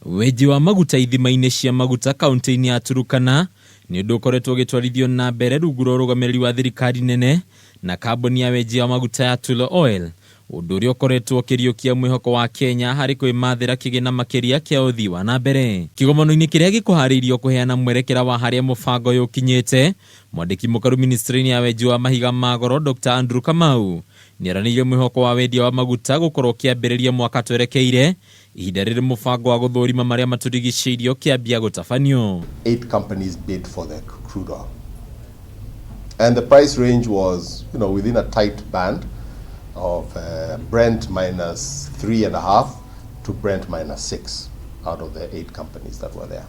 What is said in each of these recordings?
Wenji wa maguta ithima-inĩ cia maguta kaunti-inĩ ya Turkana nĩ ũndũ ũkoretwo ũgĩtwarithio na mbere rungu rwa ũrũgamĩrĩri wa thirikari nene na kambuni ya wenji wa maguta ya Tullow Oil, ũndũ ũrĩa ũkoretwo ũkĩriũkia mwĩhoko wa Kenya harĩ kwĩmathĩra kĩgĩna makĩria kĩa ũthii wa na mbere. Kĩgomano-inĩ kĩrĩa gĩkũharĩirio kũheana mwerekera wa harĩa mũbango ũyũ ũkinyĩte, mwandĩki mũkaru ministry-inĩ ya wenji wa mahiga ma goro Dr. Andrew Kamau nĩeranĩire mwĩhoko wa wendia wa maguta gũkorwo ũkĩambĩrĩria mwaka twerekeire ihinda rĩrĩ mũbango wa gũthũrima marĩa matũrigicĩirie ũkĩambia gũtabanio. Eight companies bid for the crude oil. And the price range was, within a tight band of Brent minus 3.5 to Brent minus 6 out of the eight companies that were there.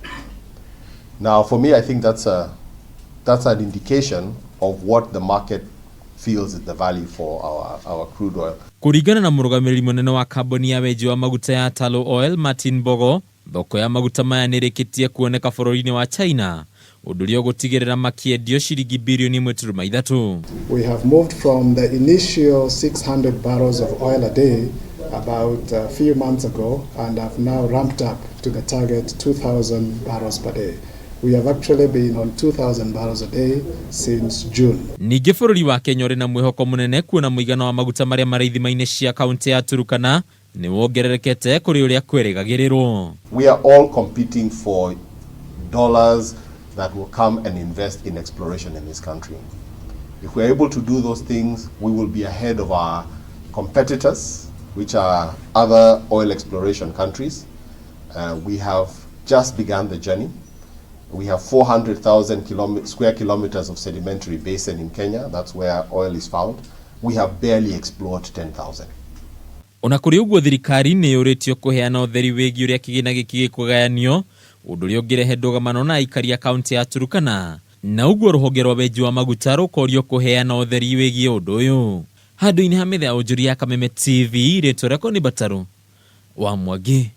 Now, for me, I think that's an indication of what the market feels is the value for our crude oil. Kũringana na mũrũgamĩrĩri mũnene wa kambuni ya wenji wa maguta ya Tullow Oil Martin Mbogo, thoko ya maguta maya nĩrĩkĩtie kuoneka bũrũri-inĩ wa China, ũndũ ũrĩa ũgũtigĩrĩra makĩendio ciringi birioni 1.3. We have moved from the initial 600 barrels of oil a day about a few months ago and have now ramped up to the target 2,000 barrels per day. We have actually been on 2,000 barrels a day since June. Ningĩ bũrũri wa Kenya ũrĩ na mwĩhoko mũnene kuona mũigana wa maguta marĩa marĩ ithima-inĩ cia kaunti ya Turkana nĩ wongererekete kũrĩ ũrĩa kwĩrĩgagĩrĩrwo. We are all competing for dollars that will come and invest in exploration in this country. If we are able to do those things, we will be ahead of our competitors, which are other oil exploration countries. We have just begun the journey. We have 400,000 square kilometers of sedimentary basin in Kenya. That's where oil is found. We have barely explored 10,000. Ona kũrĩ ũguo, thirikari nĩ yũrĩtio kũheana ũtheri wĩgiĩ ũrĩa kĩgĩna gĩkĩ gĩkũgayanio, ũndũ ũrĩa ũngĩrehe ndũgamano na aikari a kaunti ya Turkana, na ũguo rũhonge rwa wenji wa maguta rũkorio kũheana ũtheri wĩgiĩ ũndũ ũyũ. Handũ-inĩ ha metha ya ũnjũri ya Kameme TV, rĩtwa rĩakwa nĩ Batarũ wa Mwangi.